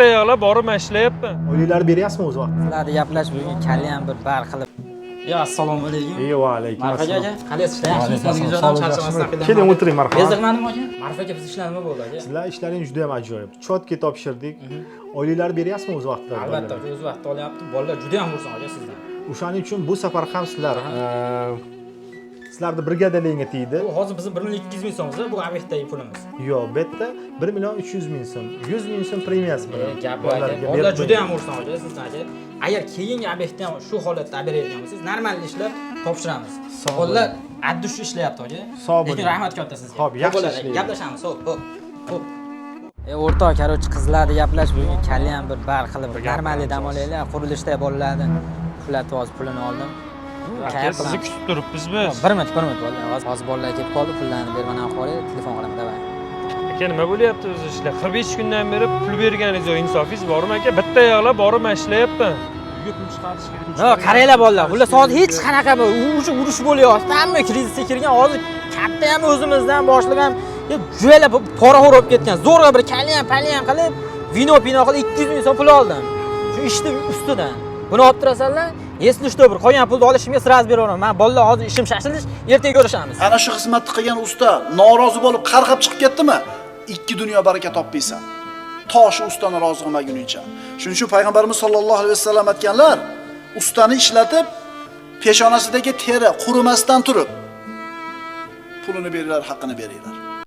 Bitta yig'lab borib man ishlayapman. Oyliklar beryapsizmi o'z vaqtida? Sizlarni gaplashib bugun kallayam bir bar qilib. Yo, assalomu alaykum. Ey, va alaykum Marfa assalom. aka, qalaysiz? Ishlar yaxshimi? Sog'ligingiz odam charchamasdan. Keling, o'tiring, marhamat. Bezikmanimi aka? Marfa aka, biz ishlar nima bo'ldi aka? Sizlar ishlaringiz juda ham ajoyib. Чётко topshirdik. Oyliklar beryapsizmi o'z vaqtida? Albatta, aka, o'z vaqtida olyapti. Bolalar juda ham xursand aka sizdan. O'shaning uchun bu safar ham sizlar sizlarni brigadalingga tegdi. Bu hozir bizim 1 200 ming so'mimiz bu obyektdagi pulimiz. Yo'q, bu yerda 1 300 ming so'm, 100 ming so'm premiyasi bilan. Gap yo'q aka. Bolalarga Bolalar berib juda ham xursand aka sizdan aka. Agar keyingi obyektda ham shu holatda olib beradigan bo'lsangiz, normal ishlab topshiramiz. Sog' Bolalar addushi ishlayapti aka. Sog' bo'ling. Lekin rahmat katta sizga. Xo'p, yaxshi Bo'ladi, ishlaydi. Gaplashamiz. Xo'p, xo'p. Xo'p. O'rtoq, короче, qizlarni gaplashib bugun kallayam bir bar qilib, normal dam olaylik. Qurilishda bolalarni puflatib hozir pulini oldim. Aka, sizni kutib turibmiz biz. Bir minut, bir minut bolalar. Hozir bolalar kelib qoldi, pullarni berib mana qo'yay, telefon qilaman, давай. Aka, nima bo'lyapti o'zi ishlar? 45 kundan beri pul berganingiz yo'q, insofingiz bormi aka? Bitta yig'lab borib man ishlayapman. Uyga pul chiqarish kerak. No, qaranglar bolalar, ular soat hech qanaqa bir urush urush bo'lyapti. Hamma krizisga kirgan, hozir katta ham o'zimizdan boshliq ham juda poraxo'r bo'lib ketgan. Zo'rg'a bir kalyan palyan qilib, vino pino qilib 200 ming so'm pul oldim. Shu ishni ustidan. Buni olib turasanlar, если что bir qolgan pulni olishimga сразу beraveraman. Men bolalar hozir ishim shashilish, ertaga ko'rishamiz. Ana shu xizmatni qilgan usta norozi bo'lib qarg'ab chiqib ketdimi? Ikki dunyo baraka topmaysan. To shu ustani rozi qilmaguningcha. Shuning uchun payg'ambarimiz sollallohu alayhi vasallam aytganlar, ustani ishlatib peshonasidagi teri qurimasdan turib pulini beringlar, haqqini beringlar.